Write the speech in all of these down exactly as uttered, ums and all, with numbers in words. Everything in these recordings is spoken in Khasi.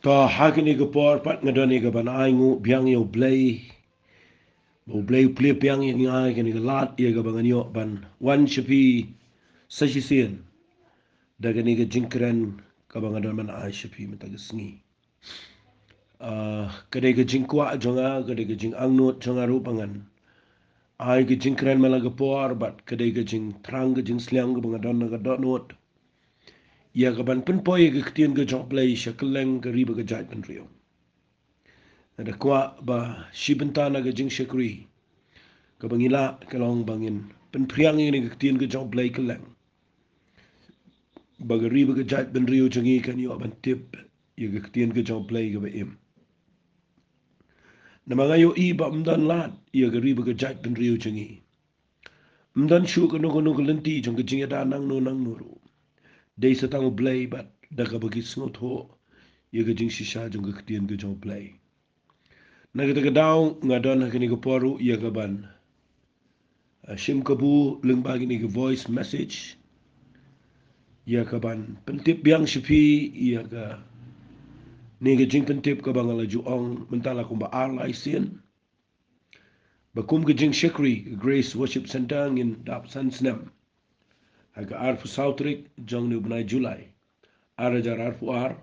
To, ha kane ka por pat nga don ïa ka ban ai nguh biang ïa U Blei. Ba U Blei u plie biang ïa nga ïa kane ka lad ïa ka ba ngan ïoh ban wan sha phi sa shisien da kane ka jingkren ka ba nga don ban ai sha phi mynta ka sngi. Ah, ka dei ka jingkwah jong nga, ka dei ka jingangnud jong nga ruh ba ngan ai ka jingkren man la ka por, bad ka dei ka jingthrang ka jingsliang ka ba nga don na ka dohnud ïa ka ban pynpoi ïa ka ktien ka jong U Blei sha kylleng ka ri bad ka jaitbynriew. Nga da kwah ba shi bynta na ka jingshakri ka ba ngi lah ka long ba ngin pynphriang ïa ka ktien ka jong U Blei kylleng, ba ka ri bad ka jaitbynriew jong ngi kan ïoh ban tip ïa ka ktien ka jong U Blei ka ba im. Namar nga ïohi ba ym don lad ïa ka ri bad ka jaitbynriew jong ngi. Ym don shuh kano kano ka lynti jong ka jingïada nangno nangno ruh. Dei sa tang U Blei bad da ka ba ki sngewthuh ïa ka jingshisha jong ka ktien ka jong U Blei. Na kata ka daw nga don ha kane ka por ruh ïa ka ban, ah, shim kabu lyngba kane ka voice message ïa ka ban pyntip biang sha phi ïa kane ka jingpyntip ka ba nga la ju ong mynta la kumba ar lai sien. Ba kum ka jingshakri ka Grace Worship Centre ngin dap san snem ha ka arphew saw tarik jong une u bnai July, ar hajar arphew ar.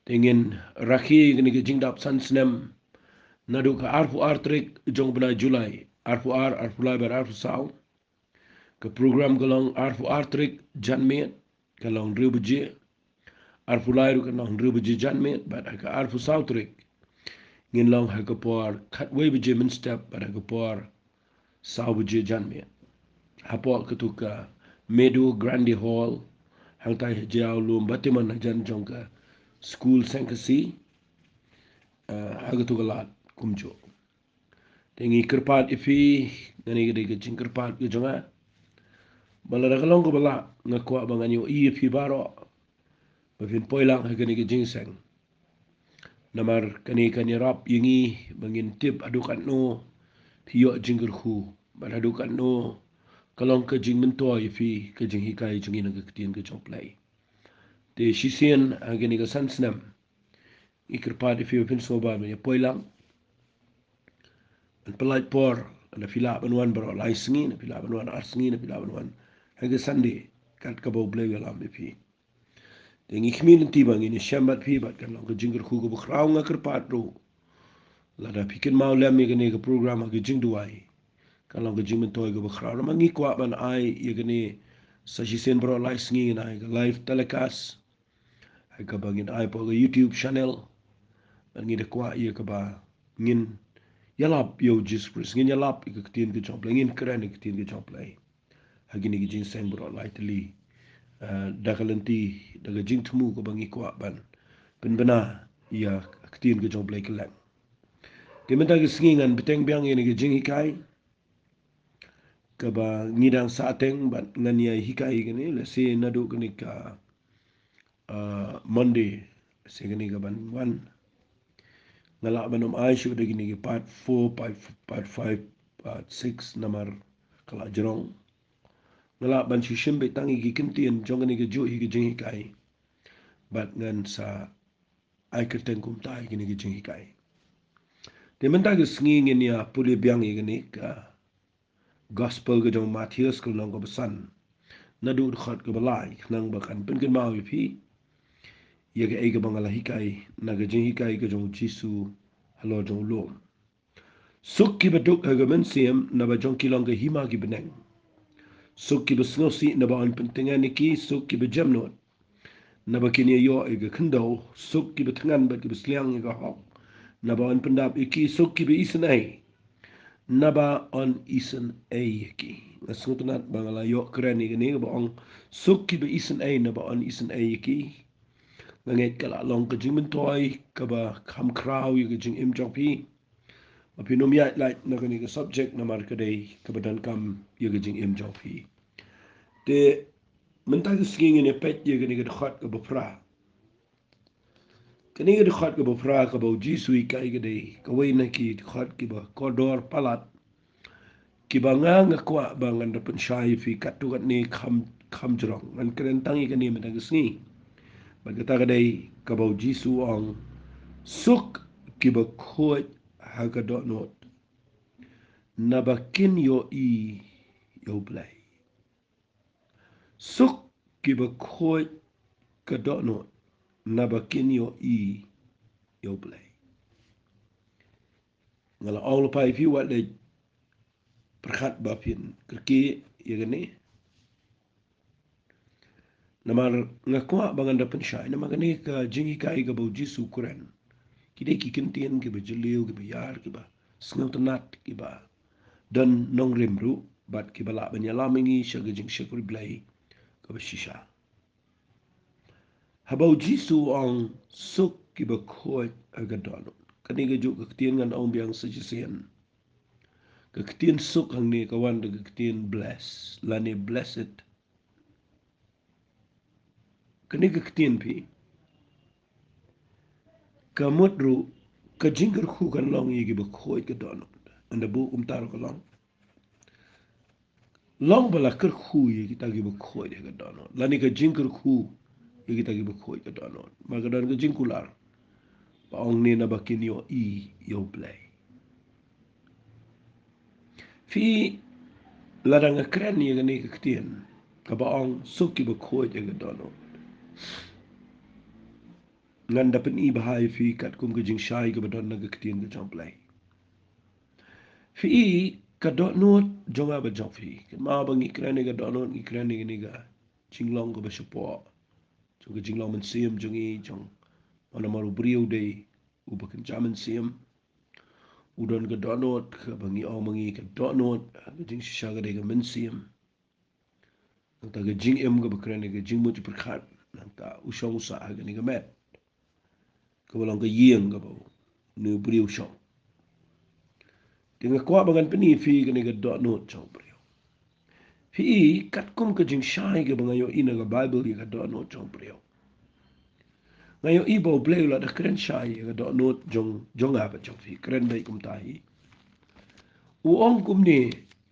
Te ngin rakhe kane ka jingdap san snem naduh ka arphew ar tarik jong u bnai July, arphew ar, arphew lai bad arphew saw. Ka program ka long arphew ar tarik janmiet, ka long hynriew baje. Arphew lai ruh ka long hynriew baje janmiet, bad ha ka arphew saw tarik ngin long ha ka por khatwei baje mynstep bad ha ka por saw baje janmiet. Hapoh katu ka Medu Grande Hall, hangtai ha Jaiaw Lum Batiman hajan jong ka skul Sengkasi, eh, ha katu ka lad kumjuh. Te ngi kyrpad ïa phi, kane ka dei ka jingkyrpad ka jong nga. Ba lada ka long kaba lah, nga kwah ba ngan ïohi ïa phi baroh ba phin poi lang ha kane ka jingseng. Namar kane kan ïarap ïa ngi ba ngin tip haduh katno phi ïoh jingkyrkhu, bad haduh katno ka long ka jingmyntoi ïa phi ka jinghikai jong ngi na ka ktien ka jong U Blei. Te shisien ha kane ka san snem, ngi kyrpad ïa phi ba phin sngewbha ban ïa poi lang. Ban pyllait por, lada phi lah ban wan baroh lai sngi, lada phi lah ban wan ar sngi, lada phi lah ban wan ha ka Sunday, kat kaba U Blei u ïalam ïa phi. Te ngi khmih lynti ba ngin ïashem bad phi, bad kan long ka jingkyrkhu kaba khraw. Nga kyrpad ruh, lada phi kynmaw lem ïa kane ka program ha ka jingduwai, kan long ka jingmyntoi kaba khraw. Namar ngi kwah ban ai ïa kane sa shisien baroh lai sngi, ngin ai ka live telecast ha kaba ngin ai hapoh ka YouTube channel. Bad ngi da kwah ïa kaba ngin ïalap ïa U Jisu Khrist, ngin ïalap ïa ka ktien ka jong U Blei, ngin kren ïa ka ktien ka jong U Blei ha kine ki jingseng baroh lai tylli, eh, da ka lynti, da ka jingthmu kaba ngi kwah ban pynbna ïa ka ktien ka jong U Blei kylleng. Te mynta ka sngi ngan bteng biang ïa kane ka jinghikai kaba ngi dang sah teng, bad ngan ïai hikai kane, lehse naduh kane ka, ah, Monday, lehse kane ka ban wan. Nga lah ban ym ai shuh da kine ki part four, part, part five, part six, namar ka la jrong. Nga lah ban shu shim beit tang ïa ki kyntien jong kane kajuh hi ka jinghikai, bad ngan sa ai kyrteng kumta ïa kine ki jinghikai. Te mynta ka sngi ngin ïa pule biang ïa kane ka Gospel ka jong u Mathaios ka lynnong kaba san, naduh dkhot kaba lai, khnang ba kan pynkynmaw ïa phi ïa kaei kaba nga la hikai na ka jinghikai ka jong U Jisu halor jong u lum. Suk kiba duk ha ka mynsiem, naba jong ki long ka hima ki bneng. Suk kiba sngewsih, naba yn pyntngen ïa ki. Suk kiba jemnud, naba kin ïa ïoh ïa ka khyndew. Suk kiba thngan bad kiba sliang ïa ka hok, naba yn pyndap ïa ki. Suk kiba isynei, naba yn isynei ïa ki. Nga sngewtynnat ba nga la ïoh kren ïa kane kaba ong, suk kiba isynei, naba yn isynei ïa ki. Nga ngeit ka la long ka jingmyntoi kaba kham khraw ïa ka jingim jong phi. Ba phin ym ïaid lait na kane ka subject, namar ka dei kaba donkam ïa ka jingim jong phi. Te mynta ka sngi ngin ïa peit ïa kane ka dkhot kaba phra. Kane ka dkhot kaba phra kaba U Jisu u hikai ka dei kawei na ki dkhot kiba kordor palat, kiba nga, nga kwah ba ngan da pynshai ïa phi katto katne kham, kham jrong. Ngan kren tang ïa kane mynta ka sngi. Bad kata ka dei kaba u Jisu u ong, suk kiba khuid ha ka dohnud, naba kin ïohi ïa u Blei. Suk kiba khuid ka dohnud, naba kin ïohi ïa u Blei. Nga la ong lypa ïa phi, wat leit pyrkhat ba phin kyrkieh ïa kane. Namar nga kwah ba ngan da pynshai, namar kane ka jinghikai kaba u Jisu u kren, ki dei ki kyntien kiba jylliew, kiba ïar, kiba sngewtynnat, kiba don nongrim ruh, bad kiba lah ban ïalam ïa ngi sha ka jingshakri Blei kaba shisha. Haba u Jisu u ong, suk kiba khuid ha ka dohnud, kane kajuh ka ktien ngan ong biang sa shisien. Ka ktien suk hangne ka wan da ka ktien bless lane blessed. Kane ka ktien, phi, ka mut ruh ka jingkyrkhu kan long ïa kiba khuid ka dohnud. Ynda buh kumta ruh ka long, long ba la kyrkhu ïa kita kiba khuid ha ka dohnud, lane ka jingkyrkhu ïa kita kiba khuid ka dohnud. Ba ka don ka jingkular ba ong ne, naba kin ïohi ïa u Blei. Phi, lada nga kren ïa kane ka ktien kaba ong, suk kiba khuid ha ka dohnud, ngan da pyni bha ïa phi katkum ka jingshai kaba don na ka ktien ka jong u Blei. Phi, ka dohnud jong nga bad jong phi, kynmaw ba ngi kren ïa ka dohnud, ngi kren ïa kane ka jinglong kaba shapoh jong ka jinglong mynsiem jong ngi, jong, namar u briew u dei uba kynja mynsiem. U don ka dohnud, kaba ngi ong ma ngi ka dohnud, ka jingshisha ka dei ka mynsiem. Nangta ka jingim kaba kren ïa ka jingmut jingpyrkhat. Nangta u shong u sah ha kane ka met, kaba long ka ïing kaba une u briew u shong. Te nga kwah ba ngan pyni ïa phi kane ka dohnud jong u briew. Phi, katkum ka jingshai kaba nga ïohi na ka Baibl ïa ka dohnud jong u briew, nga ïohi ba u Blei u la da kren shai ïa ka dohnud jong, jong nga bad jong phi. Kren beit kumta hi. U ong kumne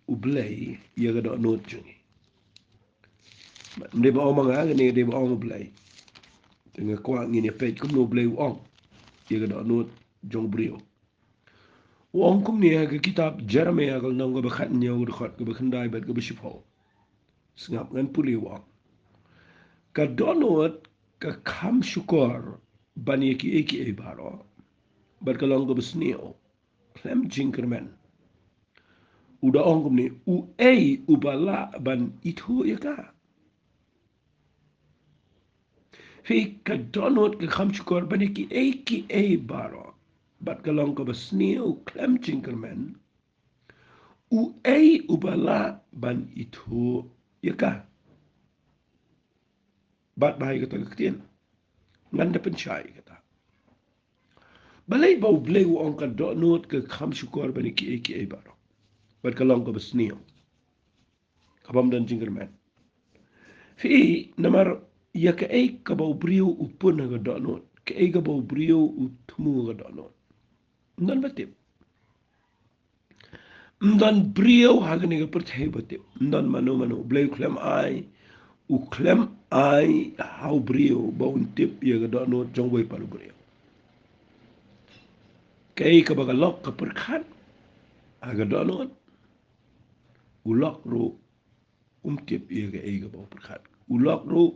u Blei ïa ka dohnud jong ngi. Ym dei ba ong ma nga, kane dei ba ong u Blei. Te nga kwah ngin ïa peit kumno u Blei u ong ïa ka dohnud jong u briew. U ong kumne ha ka kitab Jeremaïah, ka lynnong kaba khathynñiew, ka dkhot kaba khyndai bad kaba shiphew. Sngap, ngan pule, u ong: Ka dohnud ka kham shukor ban ïa kiei kiei baroh, bad ka long kaba sniew khlem jingkyrmen. U da ong kumne, uei uba lah ban ithuh ïa ka? Phi, ka dohnud ka kham shukor ban ïa kiei kiei baroh, bad ka long kaba sniew khlem jingkyrmen. Uei uba lah ban ithuh ïa ka? Bad bha ïa kata ka ktien, ngan da pynshai ïa kata. Balei ba u Blei u ong ka dohnud ka kham shukor ban ïa kiei kiei baroh, bad ka long kaba sniew, ka bym don jingkyrmen? Phi, namar ïa kaei kaba u briew u pun ha ka dohnud, kaei kaba u briew u thmu ha ka dohnud, ym don ba tip. Ym don briew ha kane ka pyrthei ba tip. Ym don mano mano. U Blei u khlem ai, u khlem ai ha u briew ba un tip ïa ka dohnud jong uwei pat u briew. Kaei kaba ka lok ka pyrkhat ha ka dohnud, u lok ruh um tip ïa kaei kaba u pyrkhat. U lok ruh,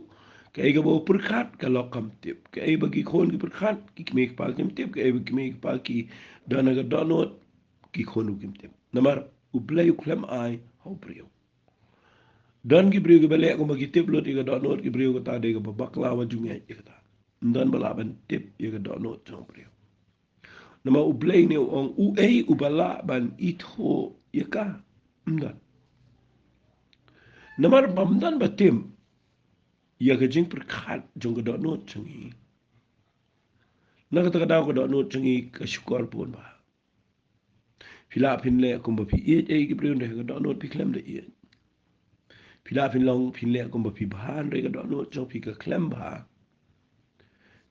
kaei kaba u pyrkhat ka lok kam tip. Kaei ba ki khun ki pyrkhat, ki kmie ki kpa kim tip. Kaei ba ki kmie ki kpa ki don ha ka dohnud, ki khun ruh kim tip. Namar u Blei u khlem ai ha u briew. Don ki briew kiba leh kumba ki tip lut ïa ka dohnud, ki briew kata dei kaba bakla, wat ju ngeit ïa kata. Ym don ba lah ban tip ïa ka dohnud jong u briew. Namar u Blei ne u ong, uei uba lah ban ithuh ïa ka? Ym don. Namar ba ym don ba tip ïa ka jingpyrkhat jong ka dohnud jong ngi, na kata ka daw ka dohnud jong ngi ka shukor bun bha. Phi lah phin leh kumba phi ïeit ïa ki briew, hynrei ha ka dohnud phi khlem da ïeit. Phi lah phin long, phin leh kumba phi bha, hynrei ka dohnud jong phi ka khlem bha.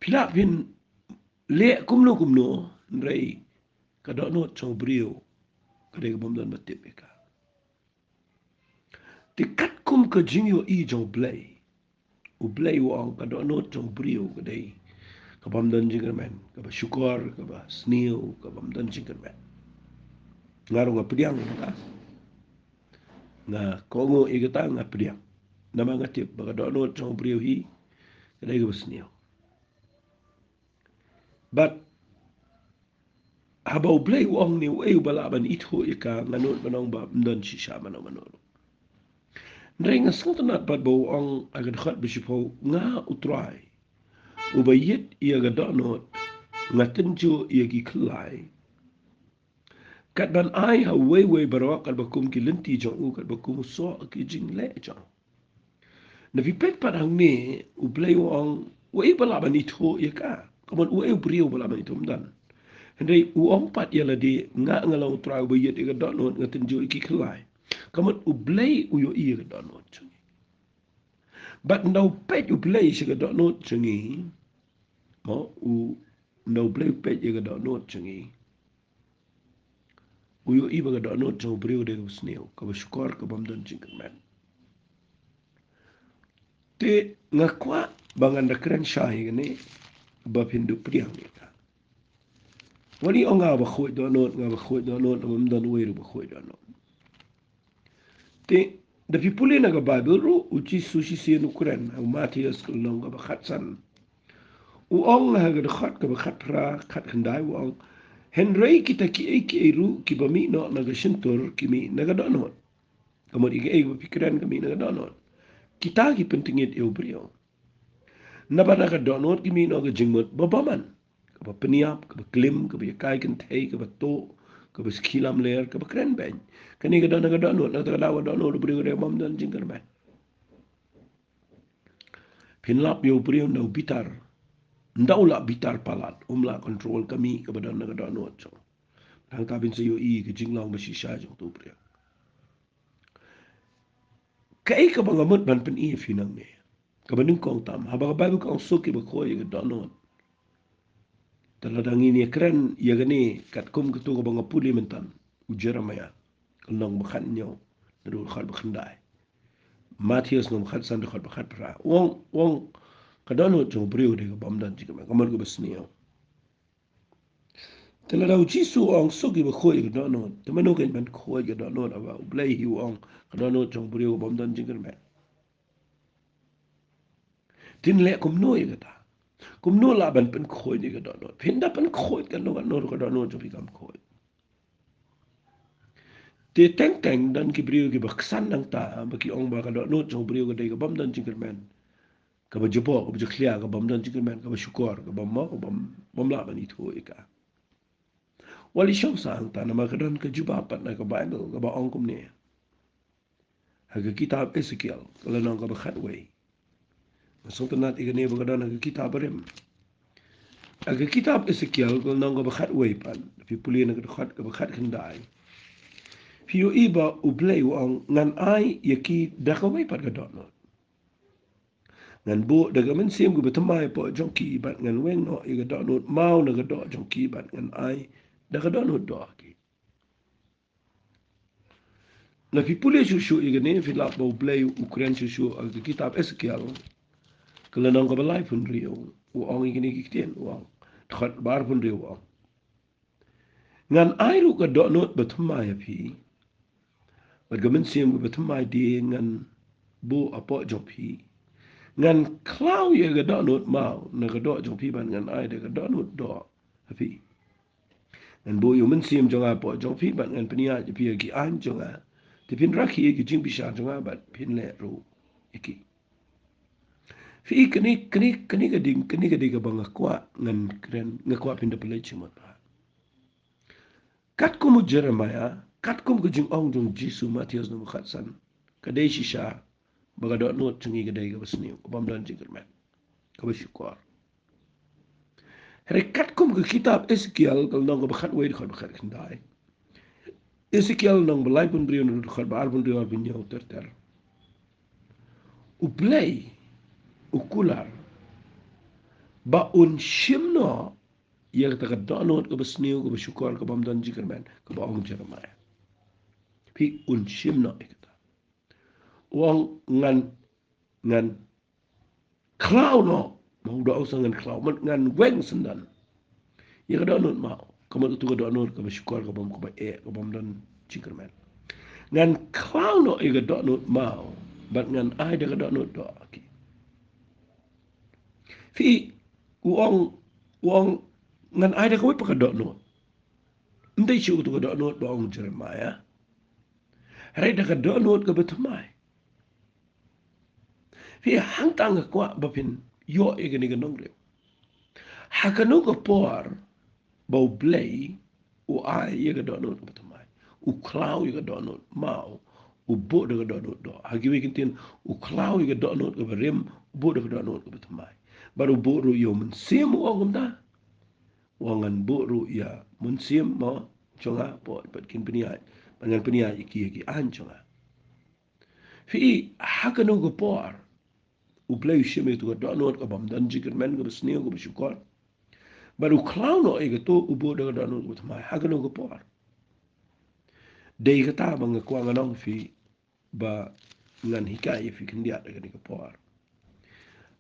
Phi lah phin leh kumno kumno, hynrei ka dohnud jong u briew ka dei ka bym don ba tip ïa ka. Te katkum ka jingïohi jong u Blei, U Blei u ong ka dohnud jong u briew ka dei ka bym don jingkyrmen, kaba shukor, kaba sniew, ka bym don jingkyrmen. Nga ruh nga pdiang ïa kata. Nga kohnguh ïa kata, nga pdiang. Namar nga tip ba ka dohnud jong u briew hi ka dei kaba sniew. Bad haba u Blei u ong ne uei uba lah ban ithuh ïa ka, nga nud ban ong ba ym don shisha mano mano. Hynrei nga sngewtynnat pat ba u ong ha ka dkhot ba shiphew, nga u Trai uba ïit ïa ka dohnud, nga tynjuh ïa ki khyllai. Kat ban ai ha uwei uwei baroh katba kum ki lynti jong u, katba kum u soh ki jingleh jong u. Na phi peit pat hangne, u Blei u ong, uei ba lah ban ithuh ïa ka? Ka mut uei u briew ba lah ban ithuh, ym don. Hynrei u ong pat ïa lade, nga nga long u Trai uba ïit ïa ka dohnud, nga tynjuh ïa ki khyllai. Ka mut u Blei u ïohi ïa ka dohnud jong ngi. Bad ynda u peit u Blei sha ka dohnud jong ngi, mo, u, ynda u Blei u peit ïa ka dohnud jong ngi, u ïohi ba ka dohnud jong u briew dei kaba sniew, kaba shukor, ka bym don jingkyrmen. Te nga kwah ba ngan da kren shai ïa kane ba phin da pdiang ïa ka. Wat ong nga ba khuid dohnud, nga ba khuid dohnud, ym don uwei ruh ba khuid dohnud. Te da phi pule na ka Baibl ruh, u Jisu shisien u kren ha u Mathaios ka lynnong kaba khatsan. U ong ha ka dkhot kaba khatphra, khatkhyndai u ong, hynrei kita kiei kiei ruh kiba mih noh na ka shyntur ki mih na ka dohnud. Ka mut ïa kiei kiba phi kren ka mih na ka dohnud. Kita ki pyntngit ïa u briew. Naba na ka dohnud ki mih noh ka jingmut ba bymman, kaba pynïap, kaba klim, kaba ïakai kynthei, kaba tuh, kaba skhi lamler, kaba kren beiñ. Kane ka don na ka dohnud, na kata ka daw ka dohnud u briew ka dei bym don jingkyrmen. Phin lap ïa u briew ynda u bitar, ynda u la bitar palat, um lah control ka mih kaba don na ka dohnud jong u. Nangta phin sa ïohi ka jinglong ba shisha jong utu u briew. Kaei kaba nga mut ban pyni ïa phi nangne, kaba nyngkong tam, haba ka Baibl ka ong suk ïa kiba khuid ïa ka dohnud. Te lada ngin ïa kren ïa kane katkum katu kaba nga pule mynta, u Jeremaïah ka lynnong ba khathynñiew, naduh dkhot ba khyndai. Mathaios lynnong ba khatsan, dkhot ba khatphra. U ong, u ong ka dohnud jong u briew dei ka bym don jingkyrmen, ka mut kaba sniew. Te lada u Jisu u ong suk ïa kiba khuid ïa ka dohnud, te mano kein ban khuid ïa ka dohnud, haba u Blei hi u ong ka dohnud jong u briew ka bym don jingkyrmen? Te ngin leh kumno ïa kata? Kumno lah ban pynkhuid ïa ka dohnud? Phin da pynkhuid kano kano ruh ka dohnud jong phi kam khuid. Te teng teng don ki briew kiba ksan nangta, ba ki ong ba ka dohnud jong u briew ka dei ka bym don jingkyrmen, kaba jaboh, kaba jakhlia, ka bym don jingkyrmen, kaba shukor, ka bym mo, ka bym, bym lah ban ithuh ïa ka. Wat leit shong sah hangta, namar ka don ka jubab pat na ka Baibl kaba ong kumne. Ha ka kitab Esekiel ka lynnong kaba khatwei. Nga sngewtynnat ïa kane ba ka don ha ka kitab barim. Ha ka kitab Esekiel ka lynnong kaba khatwei pat, phi pule na ka dkhot kaba khatkhyndai, phi ïohi ba u Blei u ong, ngan ai ïa ki da kawei pat ka dohnud. Ngan buh da ka mynsiem kaba thymmai hapoh jong ki bad ngan weng noh ïa ka dohnud maw na ka doh jong ki bad ngan ai da ka dohnud doh ha ki. Lada phi pule shuh shuh ïa kane, phin lap ba u Blei u kren shuh shuh ha ka kitab Esekiel ka lynnong kaba laiphew hynriew, u ong ïa kine ki ktien, u ong, dkhot ba arphew hynriew u ong, ngan ai ruh ka dohnud ba thymmai ha phi, bad ka mynsiem kaba thymmai de ngan buh hapoh jong phi. Ngan khlaw ïa ka dohnud maw na ka doh jong phi bad ngan ai da ka dohnud doh ha phi. Ngan buh ïa u mynsiem jong nga hapoh jong phi bad ngan pynïaid ïa phi ïa ki aiñ jong nga. Te phin rakhe ïa ki jingbishar jong nga bad phin leh ruh ïa ki. Phi, kane, kane, kane ka dei, kane ka dei kaba nga kwah ngan kren, nga kwah phin da pynleit sha mut ba katkum u Jeremaïah, katkum ka jingong jong u Jisu, Mathaios lynnong ba khatsan, ka dei shisha ba ka dohnud jong ngi ka dei kaba sniew, ka bym don jingkyrmen, kaba shukor. Hynrei katkum ka kitab Esekiel ka lynnong kaba khatwei, dkhot ba khatkhyndai. Esekiel lynnong ba laiphew hynriew, dkhot ba arphew hynriew, arphew hynñiew ter ter. U Blei u kular ba un shim noh ïa kata ka dohnud kaba sniew, kaba shukor, ka bym don jingkyrmen, kaba ong u Jeremaïah. Phi, un shim noh ïa kata. U ong ngan, ngan khlaw noh, ma u da ong sa ngan khlaw, mut ngan weng syndon ïa ka dohnud maw, ka mut utu ka dohnud kaba shukor, ka bym, kaba eh, ka bym don jingkyrmen. Ngan khlaw noh ïa ka dohnud maw, bad ngan ai da ka dohnud doh ha ki. Phi, u ong, u ong, ngan ai da kawei pat ka dohnud. Ym dei shuh utu ka dohnud ba ong Jeremiah. Hynrei da ka dohnud kaba thymmai. Phi, hangta nga kwah ba phin ïoh ïa kane ka nongrim. Ha kano ka por ba U Blei u ai ïa ka dohnud kaba thymmai, u khlaw ïa ka dohnud maw, u buh da ka dohnud doh? Ha kiwei ki ktien, u khlaw ïa ka dohnud kaba rim, u buh da ka dohnud kaba thymmai. Bad u buh ruh ïa u Mynsiem, u ong kumta. U ong ngan buh ruh ïa u Mynsiem maw jong nga, bad kin pynïaid, bad ngan pynïaid ïa ki ha ki aiñ jong nga. Phi, ha kano ka por U Blei u shim ïa utu ka dohnud ka bym don jingkyrmen, kaba sniew, kaba shukor, bad u khlaw noh ïa kato, u buh da ka dohnud kaba thymmai? Ha kano ka por? Dei kata ba nga kwah ngan ong ïa phi, ba ngan hikai ïa phi khyndiat ha kane ka por.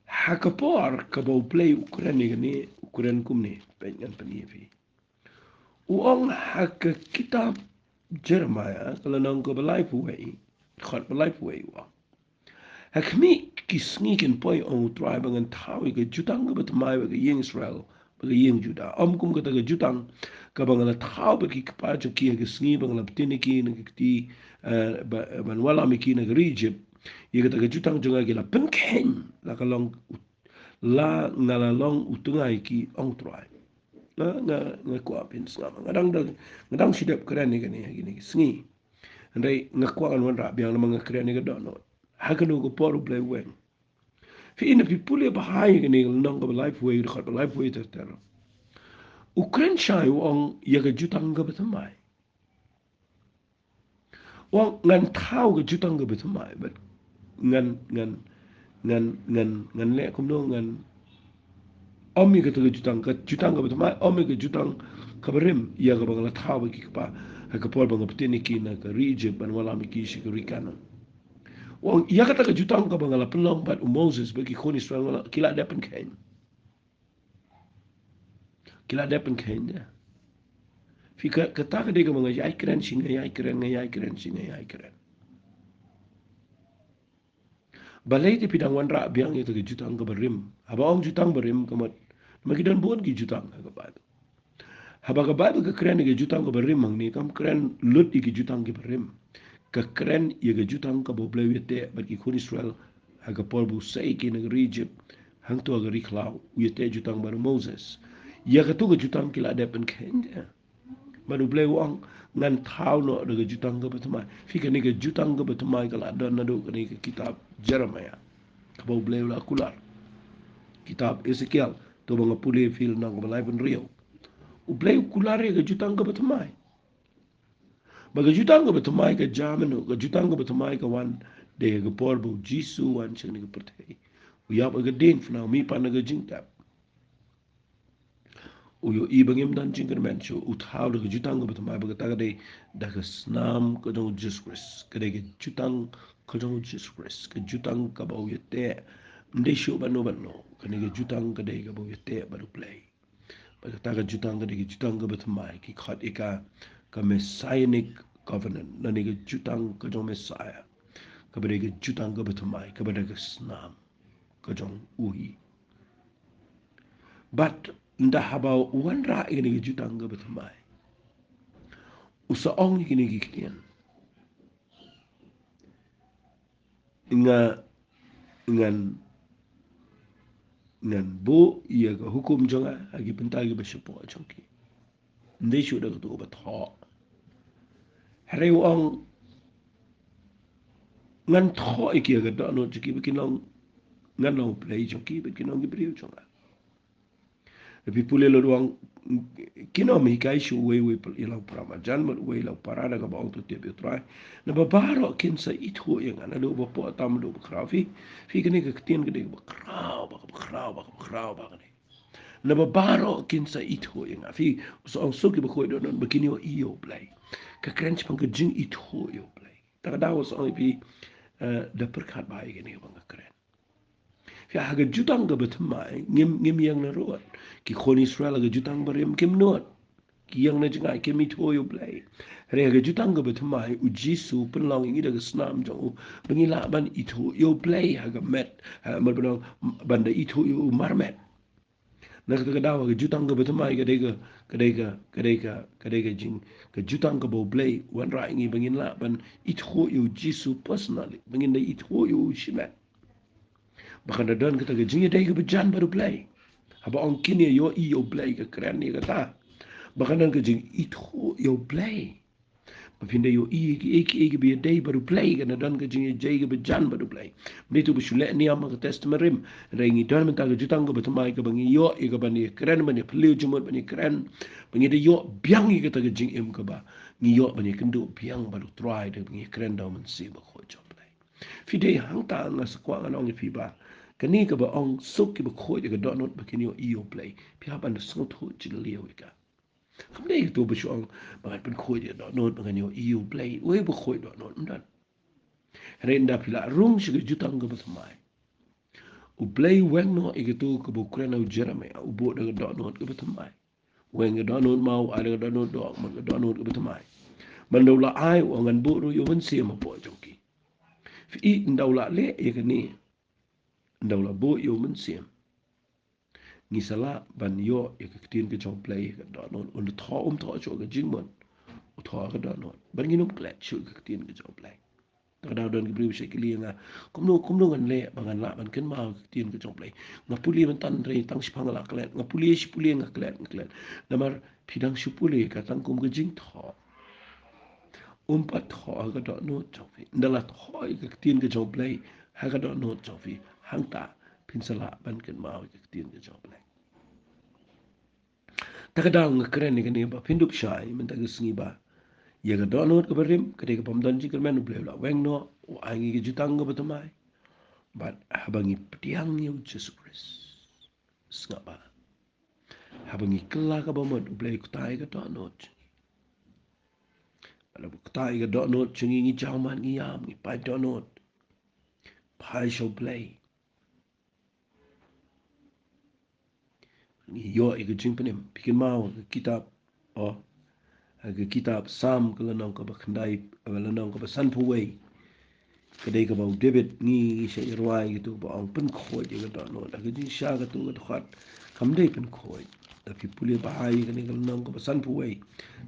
Ha ka por kaba U Blei u kren ïa kane, u kren kumne, peit ngan pyni ïa phi. U ong ha ka kitab Jeremiah, ka lynnong kaba laiphew wei, dkhot ba laiphew wei, u ong: Ha khmih ki sngi kin poi, ong U Trai, ba ngan thaw ïa ka jutang kaba thymmai bad ka ïing Israel bad ka ïing Judah. Ym kum kata ka jutang kaba nga la thaw bad ki kpa jong ki ha ka sngi ba nga la btin ïa ki na ka kti, eh, ba, ban wallam ïa ki na ka ri Egypt. Ïa kata ka jutang jong nga ki la pynkheiñ, la ka long u-, la nga la long u tnga ïa ki, ong U Trai. Nga, nga, nga kwah phin sngap. Nga dang, dang, nga dang shu dep kren ïa kane ha kine ki sngi. Hynrei nga kwah ngan wanrah biang namar nga kren ïa ka dohnud. Ha kano ka por U Blei u weng? Phi, ynda phi pule bha ïa kane ka lynnong kaba laiphew wei, dkhot ba laiphew wei ter ter, u kren shai, u ong ïa ka jutang kaba thymmai. U ong ngan thaw ka jutang kaba thymmai, bad ngan, ngan, ngan, ngan, ngan leh kumno, ngan ym ïa kata ka jutang, ka jutang kaba thymmai, ym ïa ka jutang kaba rim, ïa kaba nga la thaw bad ki kpa ha ka por ba nga btin ïa ki na ka ri Egypt ban wallam ïa ki sha ka ri Kanaan. U ong ïa kata ka jutang kaba nga la pynlong bad u Moses bad ki khun Israel, nga la, ki la dep pynkheiñ. Ki la dep pynkheiñ de. Phi, ka, kata ka dei kaba nga ïai kren shi nga ïai kren, nga ïai kren shi nga ïai kren. Balei te phi dang wanrah biang ïa kata ka jutang kaba rim? Haba ong jutang ba rim, ka mut, namar ki don bun ki jutang ha ka Baibl. Haba ka Baibl ka kren ïa ka jutang kaba rim hangne, kam kren lut ïa ki jutang kiba rim. Ka kren ïa ka jutang kaba U Blei u ïateh bad ki khun Israel ha ka por ba u sei ïa ki na ka ri Egypt, hangto ha ka ri khlaw, u ïateh jutang bad u Moses. Ïa kato ka jutang ki la dep pynkheiñ de. Bad U Blei u ong ngan thaw noh da ka jutang kaba thymmai. Phi, kane ka jutang kaba thymmai ka la don naduh kane ka kitab Jeremiah, kaba U Blei u la kular. Kitab Esekiel, to ba nga pule phi, lynnong kaba laiphew hynriew. U Blei u kular ïa ka jutang kaba thymmai. Bad ka jutang kaba thymmai ka jia mynno? Ka jutang kaba thymmai ka wan da ka por ba U Jisu u wan sha kane ka pyrthei. U ïap ha ka diengphna, u mihpat na ka jingtep. U ïohi ba ngim don jingkyrmen shuh, u thaw da ka jutang kaba thymmai, bad kata ka dei da ka snam ka jong U Jisu Khrist, ka dei ka jutang ka jong U Jisu Khrist, ka jutang kaba u ïateh, ym dei shuh bad no bad no, kane ka jutang ka dei kaba u ïateh bad U Blei. Bad kata ka jutang ka dei ka jutang kaba thymmai, ki khot ïa ka, ka Messianic Covenant, lane ka jutang ka jong Messiah, kaba dei ka jutang kaba thymmai, kaba da ka snam ka jong u hi. Bad ynda haba u wanrah ïa kane ka jutang kaba thymmai, u sa ong ïa kine ki ktien. Nga, ngan, ngan buh ïa ka hukum jong nga ha ki bynta kiba shapoh jong ki. Ym dei shuh da kato kaba thoh. Hynrei u ong ngan thoh ïa ki ha ka dohnud jong ki, ba kin long, ngan long U Blei jong ki, ba kin long ki briew jong nga. Phi pule, la u ong, kin ym hikai shuh uwei uwei ïa la u para marjan bad uwei ïa la u para da kaba ong to tip ïa U Trai. Naba baroh kin sa ithuh ïa nga, naduh ba poh tam haduh ba khraw. Phi, phi, kane ka ktien ka dei kaba khraw bha, kaba khraw bha, kaba khraw bha kane. Naba baroh kin sa ithuh ïa nga. Phi, u sa ong shuh kiba khuid dohnud ba kin ïohi ïa U Blei. Ka kren shaphang ka jingithuh ïa U Blei. Ta ka daw u sa ong ïa phi, eh, da pyrkhat bha ïa kane kaba nga kren. Phi ha ka jutang kaba thymmai, ngim, ngim ïeng na rud. Ki khun Israel ha ka jutang barim kim nud. Ki ïeng na jngai, kim ithuh ïa U Blei. Hynrei ha ka jutang kaba thymmai, U Jisu u pynlong ïa ngi da ka snam jong u, ba ngin lah ban ithuh ïa U Blei ha ka met, ha, ban, ban, ban da ithuh ïa u marmet. Na kata ka daw ha ka jutang kaba thymmai ka dei ka, ka dei ka, ka dei ka, ka dei ka jing, ka jutang kaba U Blei u wanrah ïa ngi ba ngin lah ban ithuh ïa U Jisu personally, ba ngin da ithuh ïa u shimet. Ba kan da don kata ka jingïadei kaba jan bad U Blei. Haba ong kine ïohi ïa U Blei, ka kren ïa kata. Ba kan don ka jingithuh ïa U Blei. Ba phin da ïohi ïa kiei kiei kiba ïadei bad U Blei, kan da don ka jingïadei kaba jan bad U Blei. Ym dei tu ba shu leh niam ha ka Testament Rim. Hynrei ngi don mynta ka jutang kaba thymmai kaba ngi ïoh ïa ka ban ïakren, ban ïaphylliew jingmut, ban ïakren. Ba ngi da ïoh biang ïa kata ka jingim kaba ngi ïoh ban ïakynduh biang bad U Trai da ba ngi ïakren da U Mynsiem Bakhuid jong U Blei. Phi dei hangta, nga sa kwah ngan ong ïa phi ba kane kaba ong suk kiba khuid ïa ka dohnud ba kin ïohi ïa U Blei, phi hap ban da sngewthuh jylliew ïa ka. Kam dei kato ba shu ong ba ngan pynkhuid ïa ka dohnud ba ngan ïohi ïa U Blei. Uei ba khuid dohnud? Ym don. Hynrei ynda phi la rung sha ka jutang kaba thymmai, U Blei u weng noh ïa kato kaba u kren ha u Jeremaïah, u buh da ka dohnud kaba thymmai. Weng ka dohnud maw, ai da ka dohnud doh, man ka dohnud kaba thymmai. Ban da u la ai, u ong ngan buh ruh ïa U Mynsiem hapoh jong ki. Phi i, ynda u la leh ïa kane, ynda u la buh ïa U Mynsiem, ngi sa lah ban ïoh ïa ka ktien ka jong U Blei ha ka dohnud. Un thoh, um thoh shuh ka jingmut, u thoh ha ka dohnud. Ban ngin ym klet shuh ïa ka ktien ka jong U Blei. Te ka daw don ki briew ba shait kylli ïa nga, kumno, kumno ngan leh ba ngan lah ban kynmaw ïa ka ktien ka jong U Blei? Nga pule mynta hynrei tang shiphang nga la klet, nga pule shipule nga klet, nga klet. Namar phi dang shu pule ka tang kum ka jingthoh. Um pat thoh ha ka dohnud jong phi. Ynda la thoh ïa ka ktien ka jong U Blei ha ka dohnud jong phi, hangta phin sa lah ban kynmaw ïa ka ktien ka jong U Blei. Te ka daw nga kren ïa kane ba phin dup shai mynta ka sngi ba ïa ka dohnud kaba rim ka dei ka bym don jingkyrmen. U Blei u la weng noh, u ai ngi ka jutang kaba thymmai. Bad haba ngi pdiang ïa U Jisu Khrist, sngap ba haba ngi kylla kaba mut, U Blei u kta ïa ka dohnud jong ngi. Bad haba u kta ïa ka dohnud jong ngi, ngi jaw mad, ngi ïam, ngi pait dohnud, phai sha U Blei. Ngi ïoh ïa ka jingpynim. Phi kynmaw ka kitab, oh, ha ka kitab Salm ka lynnong kaba khyndai, ka lynnong kaba sanphew wei. Ka dei kaba u David, ngi, ngi shait rwai kato kaba ong pynkhuid ïa ka dohnud. Ha ka jingshisha kato ka dkhot kam dei pynkhuid. Lada phi pule bha ïa kane ka lynnong kaba sanphew wei,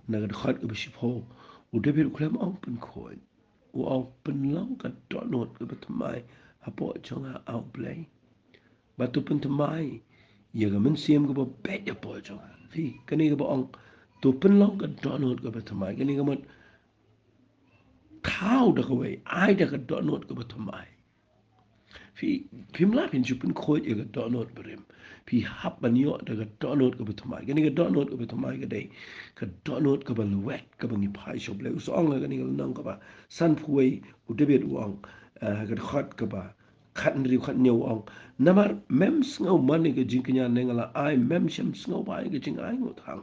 na ka dkhot kaba shiphew, u David u khlem ong pynkhuid. U ong pynlong ka dohnud kaba thymmai hapoh jong nga, A Blei. Bad to pynthymmai ïa ka mynsiem kaba beit hapoh jong nga. Phi, kane kaba ong to pynlong ka dohnud kaba thymmai, kane ka mut thaw da kawei, ai da ka dohnud kaba thymmai. Phi, phim lah phin shu pynkhuid ïa ka dohnud barim. Phi hap ban ïoh da ka dohnud kaba thymmai. Kane ka dohnud kaba thymmai ka dei ka dohnud kaba lwet kaba ngi phai sha U Blei. U sa ong ha kane ka lynnong kaba sanphew wei, u David u ong, eh, ka dkhot kaba khathynriew, khathynñiew u ong, namar mem sngewmane ïa ka jingkñia ne nga la ai, mem shym sngewbha ïa ka jingainguh thang.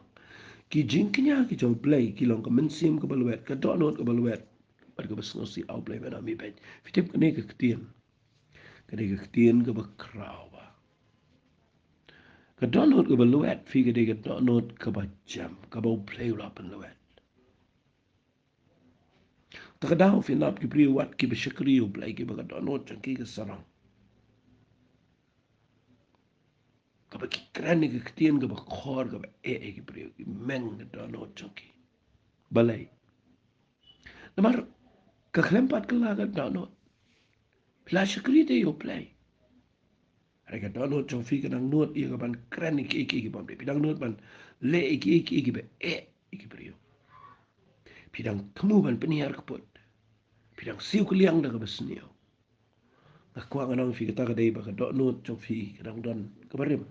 Ki jingkñia ki jong U Blei ki long ka mynsiem kaba lwet, ka dohnud kaba lwet, bad kaba sngewsih, A Blei, me na mi beit. Phi tip kane ka ktien, ka dei ka ktien kaba khraw bha. Ka dohnud kaba lwet, phi, ka dei ka dohnud kaba jem, kaba U Blei u la pynlwet. Te ka daw phin lap ki briew wat kiba shakri U Blei kiba ka dohnud jong ki ka sarong, kaba ki kren ïa ka ktien kaba khor, kaba eh ïa ki briew, ki meng ka dohnud jong ki. Balei? Namar ka khlem pat kylla ka dohnud. Phi la shakri te ïa U Blei. Hynrei ka dohnud jong phi ka dang nud ïa ka ban kren ïa kiei kiei ki bym dei. Phi dang nud ban leh ïa kiei kiei kiba eh ïa ki briew. Phi dang thmu ban pynhiar kput. Phi dang siew kylliang da kaba sniew. Nga kwah ngan ong ïa phi, kata ka dei ba ka dohnud jong phi ka dang don kaba rim.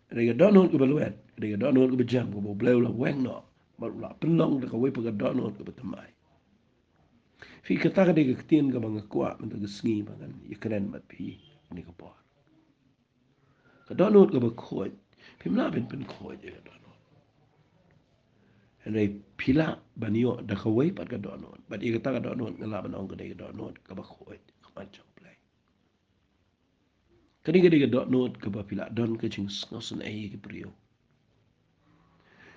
Ka dei ka dohnud kaba lwet, ka dei ka dohnud kaba jem, kaba U Blei u la weng noh, bad u la pynlong da kawei pat ka dohnud kaba thymmai. Phi, kata ka dei ka ktien kaba nga kwah mynta ka sngi ba ngan ïakren bad phi ha kane ka por. Ka dohnud kaba khuid, phim lah ban pynkhuid ïa ka dohnud. Hynrei phi lah ban ïoh da kawei pat ka dohnud. Bad ïa kata ka dohnud nga lah ban ong ka dei ka dohnud kaba khuid ha khmat jong U Blei. Kane ka dei ka dohnud kaba phi lah don ka jingsngewsynei ïa ki briew.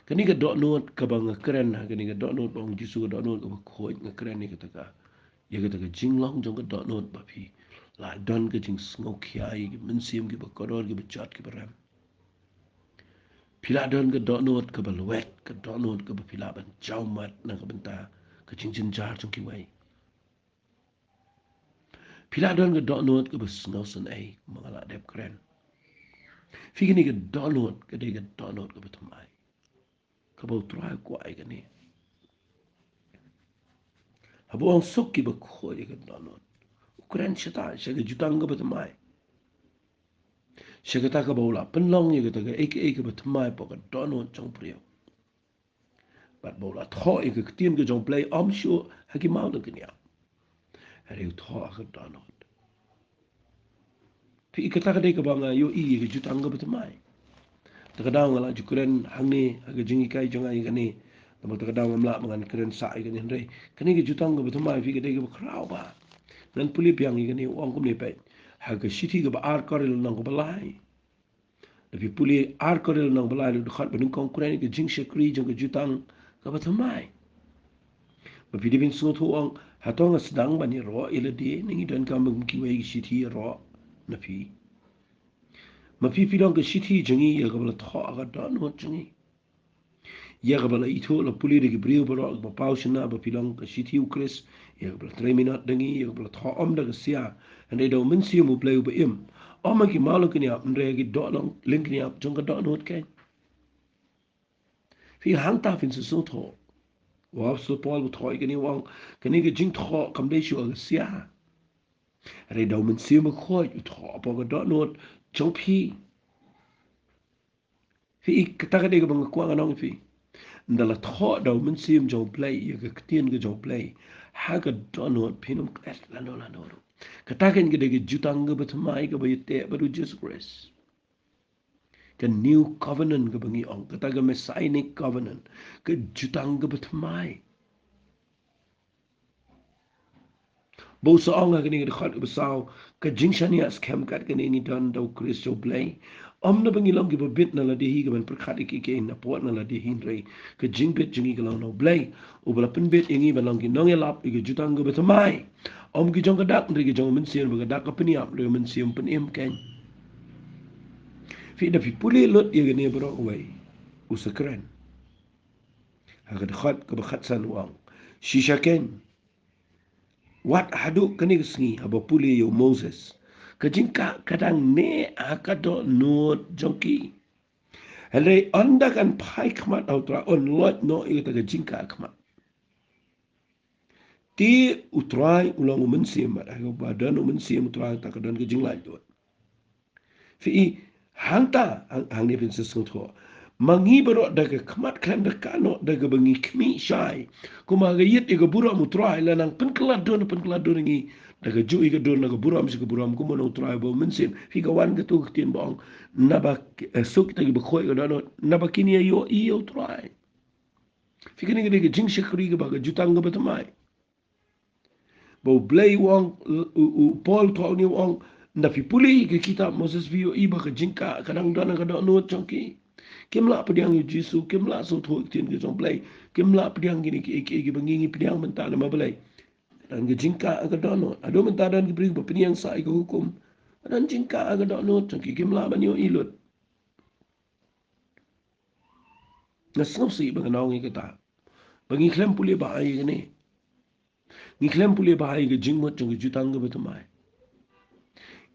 Kane ka dohnud kaba nga kren ha, kane ka dohnud ba ong Jisu ka dohnud kaba khuid, nga kren ïa kata ka, ïa kata ka jinglong jong ka dohnud ba phi lah don ka jingsngewkhia ïa ki mynsiem kiba kordor, kiba jot, kiba rem. Phi lah don ka dohnud kaba lwet, ka dohnud kaba phi lah ban jaw mat na ka bynta ka jingjynjar jong kiwei. Phi lah don ka dohnud kaba sngewsynei, ma nga lah dep kren. Phi, kane ka dohnud ka dei ka dohnud kaba thymmai, kaba U Trai u kwah ïa kane. Haba u ong suk kiba khuid ïa ka dohnud, u kren shata sha ka jutang kaba thymmai, sha kata kaba u lah pynlong ïa kata kaei kaei kaba thymmai hapoh ka dohnud jong u briew. Bad ba u la thoh ïa ka ktien ka jong U Blei, ym shuh ha ki mawlyngkniap, hynrei u thoh ha ka dohnud. Phi, kata ka dei kaba nga ïohi ïa ka jutang kaba thymmai. Ta ka daw nga lah ju kren hangne ha ka jinghikai jong nga ïa kane, namar ta ka daw ngam lah ba ngan kren sah ïa kane, hynrei kane ka jutang kaba thymmai, phi, ka dei kaba khraw bha. Ngan pule biang ïa kane, u ong kumne, peit, ha ka shithi kaba ar Korinth lynnong kaba lai. Lada phi pule ar Korinth lynnong ba lai, dkhot ba nyngkong, u kren ïa ka jingshakri jong ka jutang kaba thymmai. Ma phi dei ban sngewthuh, u ong, hato nga sdang ban ïaroh ïa lade? Ne ngi donkam ba kum kiwei ki shithi ïaroh na phi? Ma phi, phi long ka shithi jong ngi, ïa kaba la thoh ha ka dohnud jong ngi, ïa kaba la ithuh, la pule da ki briew baroh, kaba paw shynna ba phi long ka shithi U Khrist, ïa kaba la trei minot da ngi, ïa kaba la thoh ym da ka sia, hynrei da U Mynsiem U Blei uba im. Ym ha ki mawlyngkniap, hynrei ha ki dohlyngkniap jong ka dohnud keiñ. Phi, hangta phin sa sngewthuh, u Apostol Paul u thoh ïa kane, u ong, kane ka jingthoh kam dei shuh ha ka sia, hynrei da U Mynsiem Bakhuid, u thoh hapoh ka dohnud jong phi. Phi, kata ka dei kaba nga kwah ngan ong ïa phi. Ynda la thoh da U Mynsiem jong U Blei ïa ka ktien ka jong U Blei ha ka dohnud, phin ym klet lano lano ruh. Kata keiñ ka dei ka jutang kaba thymmai kaba ïateh bad U Jisu Khrist. Ka New Covenant kaba ngi ong, kata ka Messianic Covenant, ka jutang kaba thymmai. Ba u sa ong ha kane ka dkhot kaba saw, ka jingshaniah skhem katne ngi don da U Khrist U Blei, ym naba ngi long kiba bit na lade hi, ka ban pyrkhat ïa kiei kiei napoh na lade hi, hynrei ka jingbit jong ngi ka long na U Blei, uba la pynbit ïa ngi ban long ki nongïalap ïa ka jutang kaba thymmai. Ym ki jong ka dak, hynrei ki jong U Mynsiem, ba ka dak ka pynïap, hynrei U Mynsiem pynim keiñ. Phi, da phi pule lut ïa kane baroh kawei, u sa kren ha ka dkhot kaba khatsan, u ong, shisha keiñ, wat haduh kane ka sngi, haba pule ïa u Moses, ka jingkah ka dang neh ha ka dohnud jong ki. Hynrei ynda kan phai khmat ha U Trai, yn loit noh ïa kata ka jingkah khmat. Te U Trai u long U Mynsiem, bad ha kaba don U Mynsiem U Trai, te ka don ka jinglaitluid. Phi, hangta, hang, hangne phin sa sngewthuh. Ma ngi baroh da ka khmat khlem da kano, da kaba ngi khmih shai, kum ha ka ïit ïa ka burom U Trai, la nang pynkylla dur, pynkylla dur ïa ngi da kajuh ïa ka dur na ka burom sha ka burom, kum na U Trai bad U Mynsiem. Phi, ka wan katto ka ktien ba ong, naba, eh, suk kita kiba khuid ïa ka dohnud, naba kin ïa ïohi ïa U Trai. Phi, kane ka dei ka jingshakri kaba, ka jutang kaba thymmai. Ba U Blei u ong, u, u, u Paul u thoh ïa ngi, u ong, ynda phi pule ïa ka kitab Moses phi ïohi ba ka jingkah ka dang don ha ka dohnud jong ki. Kim lah pdiang ïa U Jisu, kim lah sngewthuh ïa ka ktien ka jong U Blei, kim lah pdiang kine kiei kiei kiba ngi, ngi pdiang mynta namar balei? Ka don ka jingkah ha ka dohnud. Haduh mynta don ki briew ba pynïeng sah ïa ka hukum, ka don jingkah ha ka dohnud jong ki, kim lah ban ïohi lut. Nga sngewsih ba ngan ong ïa kata, ba ngi khlem pule bha ïa kane. Ngi khlem pule bha ïa ka jingmut jong ka jutang kaba thymmai.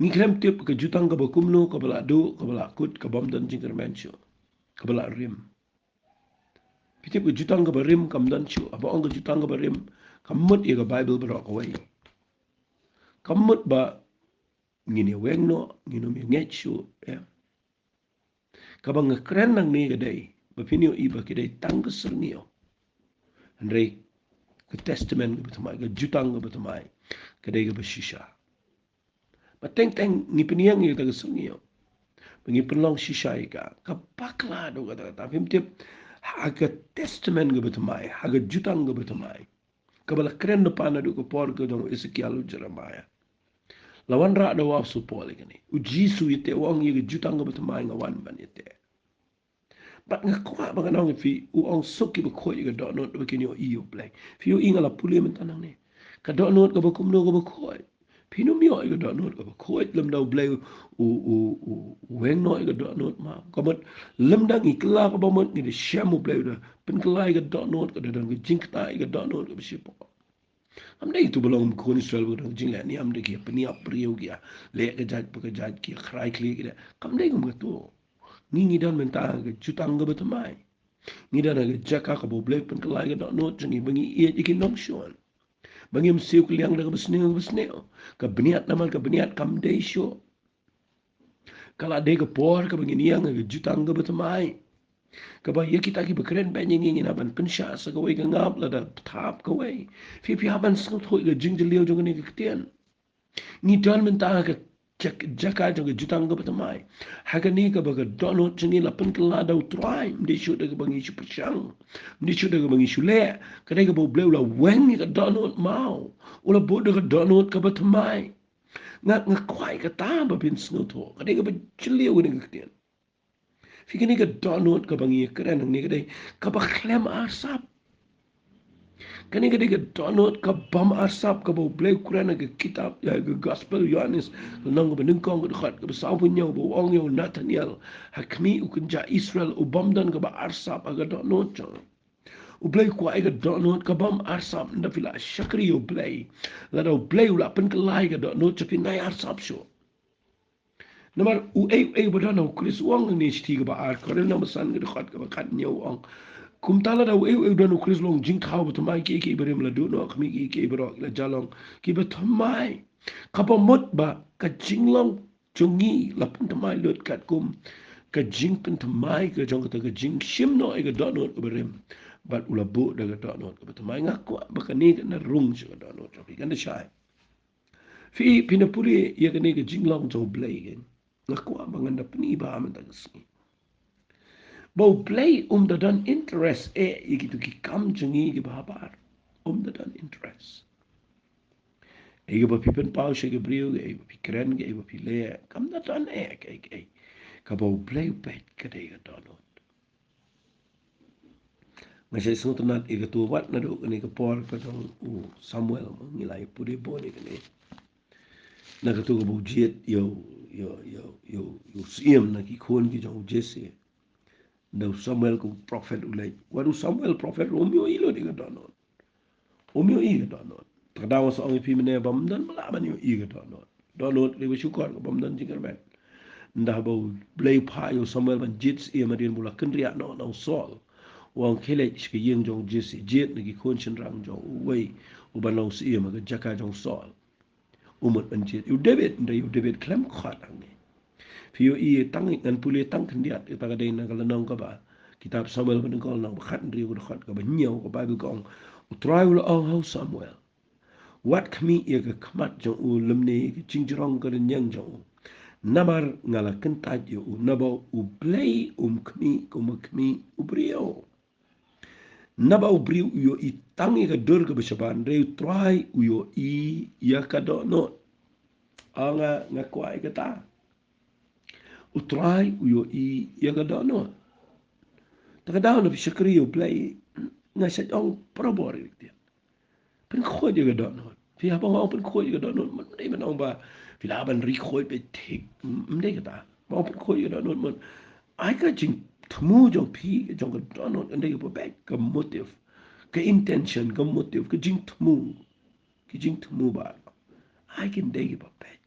Ngi khlem tip ka jutang kaba kumno, kaba la duh, kaba la kut, ka bym don jingkyrmen shuh, kaba la rim. Phi tip, ka jutang kaba rim kam don shuh. Haba ong ka jutang kaba rim, kam mut ïa ka Baibl baroh kawei. Kam mut ba ngin ïa weng noh, ngin ym ïa ngeit shuh, ïa. Kaba nga kren nangne ka dei ba phin ïohi ba ki dei tang ka syrngiew. Hynrei ka testament kaba thymmai, ka jutang kaba thymmai, ka dei kaba shisha. Ba teng teng ngi pynïeng ïa kata ka syrngiew, ba ngi pynlong shisha ïa ka, ka bakla haduh katta katta. Phim tip, ha ka testament kaba thymmai, ha ka jutang kaba thymmai, kaba la kren lypa naduh ka por ka jong u Esekiel, u Jeremiah, La wanrah da u Apostol Paul ïa kane. U Jisu ïateh u ong ïa ka jutang kaba thymmai nga wan ban ïateh. Bad nga kwah ba ngan ong ïa phi, u ong suk kiba khuid ïa ka dohnud ba kin ïohi ïa u Blei. Phi ïohi nga la pule mynta nangne. Ka dohnud kaba kumno kaba khuid. Phin ym ïoh ïa ka dohnud kaba khuid lymda u Blei u, u, u, u weng noh ïa ka dohnud maw. Ka mut lymda ngi kylla kaba mut ngi da shem u Blei u da pynkylla ïa ka dohnud, ka da don ka jingktah ïa ka dohnud kaba shiphang. Kam dei tu ba long khun Israel ba ka don ka jingleh niam da ki pynïap briew ki ïa leh ka jait pa ka jait ki ïa khrai khlieh ki da. Kam dei kum katu. Ngi ngi don mynta ha ka jutang kaba thymmai. Ngi don ha ka jaka kaba u Blei u pynkylla ïa ka dohnud jong ngi ba ngi ïeit ïa ki nongshun. Ba ngim siew kylliang da kaba sniew kaba sniew. Ka bniat namar ka bniat kam dei shuh. Ka la dei ka por kaba ngin ïeng ha ka jutang kaba thymmai. Kaba ïa kita kiba kren beiñ ïa ngi ngin hap ban pynshah sa kawei ka ngap lada thap kawei. Phi phi hap ban sngewthuh ïa ka jingjylliew jong kane ka ktien. Ngi don mynta ha ka jak-, jaka jong ka jutang kaba thymmai. Ha kane kaba ka dohnud jong ngi la pynkylla da u Trai, ym dei shuh da kaba ngi shu pyrshang, ym dei shuh da kaba ngi shu leh, ka dei kaba u Blei u la weng ïa ka dohnud maw. U la buh da ka dohnud kaba thymmai. Nga, nga kwah ïa kata ba phin sngewthuh, ka dei kaba jylliew kane ka ktien. Phi, kane ka dohnud kaba ngi kren hangne ka dei kaba khlem arsap. Kane ka dei ka dohnud ka bym arsap kaba u Blei u kren ha ka kitab, ïa, ka gospel Ïohannes, lynnong kaba nyngkong ka dkhot kaba sawphew hynñiew ba u ong ïa u Nathaniel, ha khmih u kynja Israel u bym don kaba arsap ha ka dohnud jong u. U Blei u kwah ïa ka dohnud ka bym arsap, ynda phi la shakri ïa u Blei. Lada u Blei u la pynkylla ïa ka dohnud jong phi, nai arsap shuh. Namar uei uei uba don ha u Khrist, u ong hangne shithi kaba ar Korinth lynnong ba san ka dkhot kaba khathynñiew u ong. Kumta lada uei uei u don ha u Khrist u long jingthaw ba thymmai, kiei kiei barim la duh noh, ha khmih kiei kiei baroh ki la jia long kiba thymmai. Kaba mut ba ka jinglong jong ngi la pynthymmai lut katkum ka jingpynthymmai ka jong kata ka jingshim noh ïa ka dohnud kaba rim. Bad u la buh da ka dohnud kaba thymmai. Nga kwah ba kane kan da rung sha ka dohnud jong phi, kan da shai. Phi, phin da pule ïa kane ka jinglong jong u Blei kan. Nga kwah ba ngan da pyni bha mynta ka sngi ba u Blei um da don interest eh ïa kitu ki kam jong ngi kiba habar. Um da don interest. Ïa kaba phi pynpaw sha ki briew, ïa kaba phi kren, ïa kaba phi leh, kam da don eh, eh, eh. Kaba u Blei u peit ka dei ka dohnud. Nga shait sngewtynnat ïa katu wat naduh kane ka por ka jong u Samuel, ma ngi la ïa pule bun ïa kane. Na katu kaba u jied ïa u, ïa u, ïa u, ïa u, ïa u syiem na ki khun ki jong u Jesse. Da u Samuel kum prophet u leit. Wat u Samuel prophet ruh um ïohi lut ïa ka dohnud. Um ïohi ka dohnud. Te ka daw nga sa ong ïa phi mynne ba ym don ba lah ban ïohi ka dohnud. Dohnud ka dei ba shukor kaba ym don jingkyrmen. Ynda ba u Blei u phah ïa u Samuel ban jied syiem hadien ba u la kynriah noh na u Saul. U ong khie leit sha ka ïing jong u Jesse, jied na ki khun shynrang jong uwei uba long syiem ha ka jaka jong u Saul. U mut ban jied ïa u David, ynda ïa u David khlem khot hangne. Phi ïohi tang, ngan pule tang khyndiat, kata ka dei na ka lynnong kaba, kitab Samuel ba nyngkong lynnong ba khathynriew ka dkhot kaba hynñiew, ka Baibl ka ong, U Trai u la ong ha u Samuel, wat khmih ïa ka khmat jong u lymne ïa ka jingjrong ka rynïeng jong u. Namar nga la kyntait ïa u, naba u Blei um khmih kum ba khmih u briew. Naba u briew u ïohi tang ïa ka dur kaba shaban, hynrei u Trai u ïohi ïa ka dohnud. Nga, nga kwah ïa kata. U Trai u ïohi ïa ka dohnud. Te ka daw na phi shakri ïa u Blei, nga shait ong parabor ïa ka ktien. Pynkhuid ïa ka dohnud. Phi, haba nga ong pynkhuid ïa ka dohnud, ym dei ban ong ba phi lah ban ri khuid beit thik. Ym dei kata. Ba ong pynkhuid ïa ka dohnud, mut ai ka jingthmu jong phi, jong ka dohnud, ka dei kaba beit, ka motive, ka intention, ka motive, ka jingthmu, ka jingthmu ba ai kan dei kaba beit.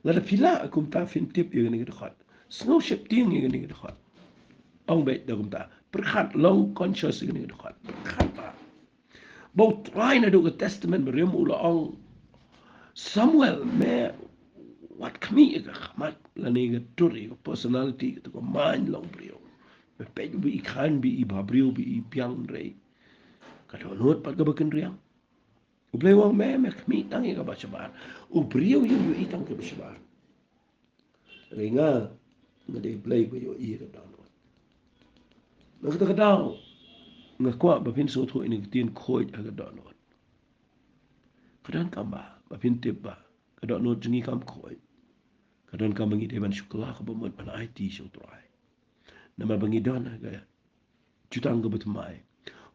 Lada phi lah kumta phin tip ïa kane ka dkhot. Sngew sheptieng ïa kane ka dkhot. Ong beit da kumta. Pyrkhat, long conscious ïa kane ka dkhot. Pyrkhat ba, ba u Trai naduh ka Testament Barim u la ong, Samuel, me wat khmih ïa ka khmat lane ka dur, ïa ka personality, katu ka mind long briew. Me peit ba i khlaiñ, ba i bhabriew, ba i biang, hynrei ka dohnud pat kaba kynriang. U Blei u ong me, me khmih tang ïa kaba shabar. U briew u ïohi tang kaba shabar. Hynrei nga, nga dei Blei ba ïohi ïa ka dohnud. Na kata ka daw, nga kwah ba phin sngewthuh ïa kane ka ktien khuid ha ka dohnud. Ka donkam ba, ba phin tip ba, ka dohnud jong ngi kam khuid. Ka donkam ba ngi dei ban shu kylla ka bamut ban aiti sha U Trai. Namar ba ngi don ha ka jutang kaba thymmai.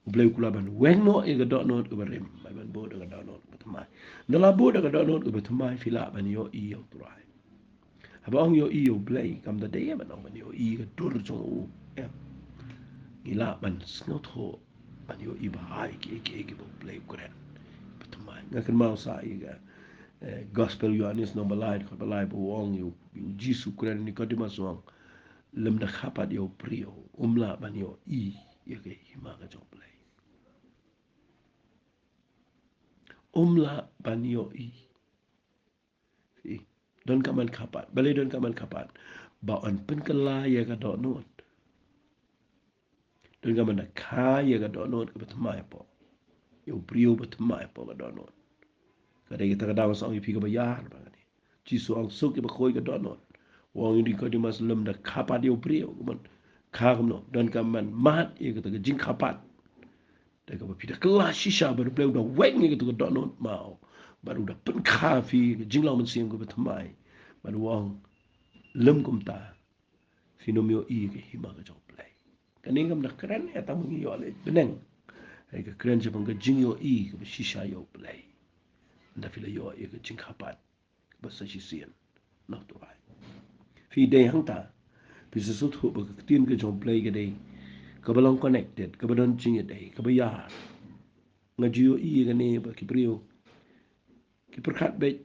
U Blei u kwah ban weng noh ïa ka dohnud kaba rim, ban bud da ka dohnud kaba thymmai. Ynda la bud da ka dohnud kaba thymmai, phi lah ban ïohi ïa U Trai. Haba ong ïohi ïa U Blei, kam da dei ban ong ban ïohi ïa ka dur jong u. Em. Ngi lah ban sngewthuh, ban ïohi bha ïa kiei kiei kiba U Blei u kren. Ba thymmai. Nga kynmaw sa ïa ka, eh, Gospel Ïoannis lynnong ba lai, dkhot ba lai, ba u ong ïa u, ïa u Jisu u kren ïa u Nikodemus, u ong, lymda kha pat ïa u briew, um lah ban ïohi ïa ka hima ka jong U Blei. Um lah ban ïohi. Donkam ban kha pat. Balei donkam ban kha pat? Ba un pynkylla ïa ka dohnud. Donkam ban da kha ïa ka dohnud kaba thymmai hapoh. Ïa u briew ba thymmai hapoh ka dohnud. Ka dei kata ka daw nga sa ong ïa phi kaba ïar ba kane. Jisu u ong suk ïa kiba khuid ka dohnud. U ong ïa u Nikodemus lymda kha pat ïa u briew. Kumno? Kha kumno? Donkam ban mad ïa kata ka jingkha pat. Da kaba phi da kylla shisha ba U Blei u da weng ïa kata ka dohnud maw. Bad u da pynkha ïa phi ka jinglong mynsiem kaba thymmai. Bad u ong lym kumta, phin ym ïohi ïa ka hima ka jong U Blei. Kane kam da kren ïa tang ba ngi ïoh leit bneng. Hynrei ka kren shaphang ka jingïohi kaba shisha ïa U Blei. Ynda phi la ïoh ïa ka jingkha pat kaba sa shisien na U Trai. Phi dei hangta, phi sa sngewthuh ba ka ktien ka jong U Blei ka dei kaba long connected, kaba don jingïadei, kaba ïar. Nga ju ïohi ïa kane ba ki briew ki pyrkhat beit,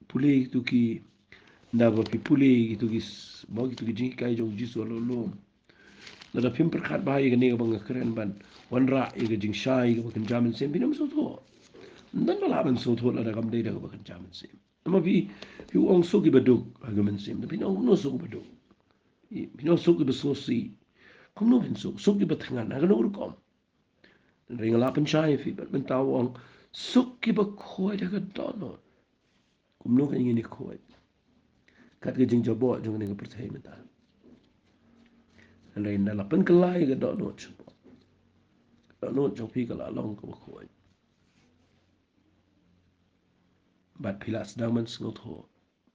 pule kito ki, ynda ba phi pule kito ki s-, ba kito ki jinghikai jong U Jisu halor lum. Lada phim pyrkhat bha ïa kane kaba nga kren ban wanrah ïa ka jingshai kaba kynja mynsiem, phin ym sngewthuh. Ym don ba lah ban sngewthuh lada kam dei da kaba kynja mynsiem. Namar phi, phi ong suk kiba duk ha ka mynsiem. Phin ong kumno suk kiba duk? Phin ong suk kiba sngewsih. Kumno phin suk? Suk kiba thngan ha kano ka rukom? Hynrei nga la pynshai ïa phi bad mynta u ong suk kiba khuid ha ka dohnud. Kumno ngin ïa khuid? Kat ka jingjaboh jong kane ka pyrthei mynta. Hynrei ynda la pynkylla ïa ka dohnud shapoh, ka dohnud jong phi ka la long kaba khuid. Bad phi la sdang ban sngewthuh,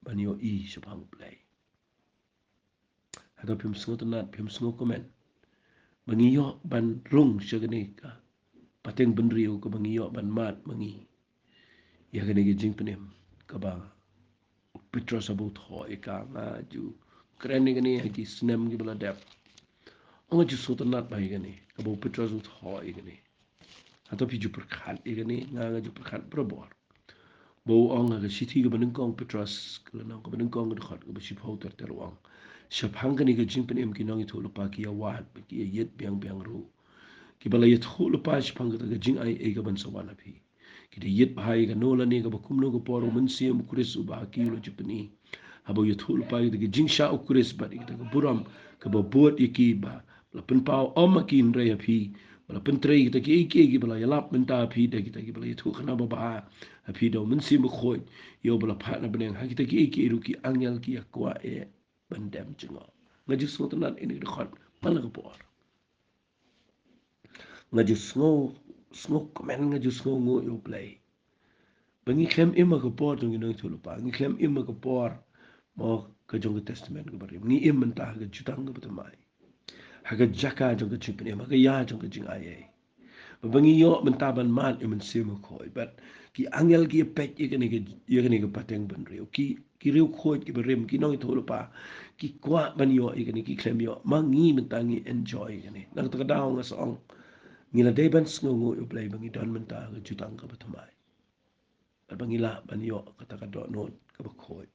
ban ïohi shaphang U Blei. Hato phim sngewtynnat, phim sngewkmen ba ngi ïoh ban rung sha kane ka pateng bynriew kaba ngi ïoh ban mad ma ngi ïa kane ka jingpynim kaba u Petros haba u thoh ïa ka? Nga ju kren ïa kane ha ki snem kiba la dep. Nga ju sngewtynnat bha ïa kane kaba u Petros u thoh ïa kane. Hato phi ju pyrkhat ïa kane? Nga, nga ju pyrkhat barabor. Ba u ong ha ka shithi kaba nyngkong Petros, ka lynnong kaba nyngkong, ka dkhot kaba shiphew ter ter, u ong shaphang kane ka jingpynim ki nongïathuhlypa ki ïa wad bad ki ïa ïit biang biang ruh. Kiba la ïathuhlypa shaphang kata ka jingai ei kaban sa wan ha phi. Ki da ïit bha ïa kano lane kaba kumno ka por u Mynsiem u Khrist uba ha ki u la ju pyni. Haba u ïathuhlypa ïa kita ki jingshah u Khrist bad ïa kita ka burom kaba bud ïa ki ba la pynpaw ym ha ki hynrei ha phi, ba la pyntrei kita kiei kiei kiba la ïalap mynta ha phi da kita kiba la ïathuhkhana babha ha phi da u Mynsiem Bakhuid, ïa uba la phah na bneng. Ha kita kiei kiei ruh ki angel ki ïa kwah eh ban dem jngoh. Nga ju sngewtynnat ïa kane ka dkhot man la ka por. Nga ju sngew, sngewkmen, nga ju sngewnguh ïa U Blei ba ngi khlem im ha ka por jong ki nongïathuhlypa, ngi khlem im ha ka por mo ka jong ka Testament kaba Rim, ngi im mynta ha ka jutang kaba thymmai, ha ka jaka jong ka jingpynim, ha ka ïa jong ka jingaiei. Ba, ba ngi ïoh mynta ban mad ïa u Mynsiem Bakhuid bad ki angel ki ïa peit ïa kane ka, ïa kane ka pateng bynriew. Ki, ki riewkhuid kiba rim, ki nongïathuhlypa ki kwah ban ïoh ïa kane, ki khlem ïoh. Ma ngi mynta ngi enjoy ïa kane. Na kata ka daw nga sa ong ngi la dei ban sngewnguh ïa U Blei ba ngi don mynta ha ka jutang kaba thymmai. Bad ba ngi lah ban ïoh kata ka dohnud kaba khuid.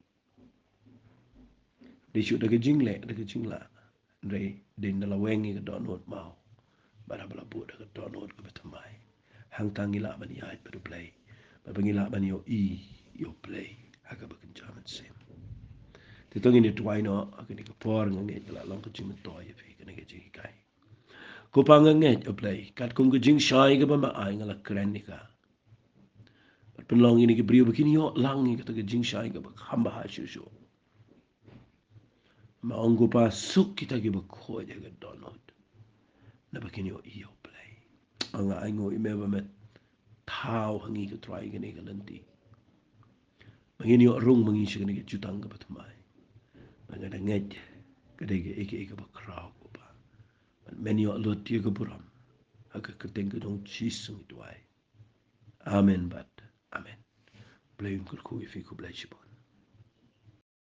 Dei shuh da ka jingleh, da ka jinglah. Hynrei dei ynda la weng ïa ka dohnud maw, bad haba la buh da ka dohnud kaba thymmai, hangta ngi lah ban ïaid bad U Blei, bad ba ngi lah ban ïohi ïa U Blei ha kaba kynja mynsiem. Te to ngin ïa duwai noh ha kane ka por. Nga ngeit ka la long ka jingmyntoi ïa phi kane ka jinghikai. Ko Pa, nga ngeit, A Blei, katkum ka jingshai kaba me ai nga la kren ïa ka. Bad pynlong ïa kine ki briew ba kin ïoh lang ïa kata ka jingshai kaba kham bha shuh shuh. Me ong, ko Pa, suk kita kiba khuid ha ka dohnud, naba kin ïohi ïa U Blei. Nga ainguh ïa me ba me thaw ha ngi, ko Trai, kane ka lynti. Ma ngin ïoh rung ma ngi sha kane ka jutang kaba thymmai. Ba nga da ngeit ka dei kaei kaei kaba khraw, ko Pa. Bad men ïoh lut ïa ka burom ha ka kyrteng ka jong U Jisu ngi duwai. Amen bad amen. Blei un kyrkhu ïa phi, khublei shibun.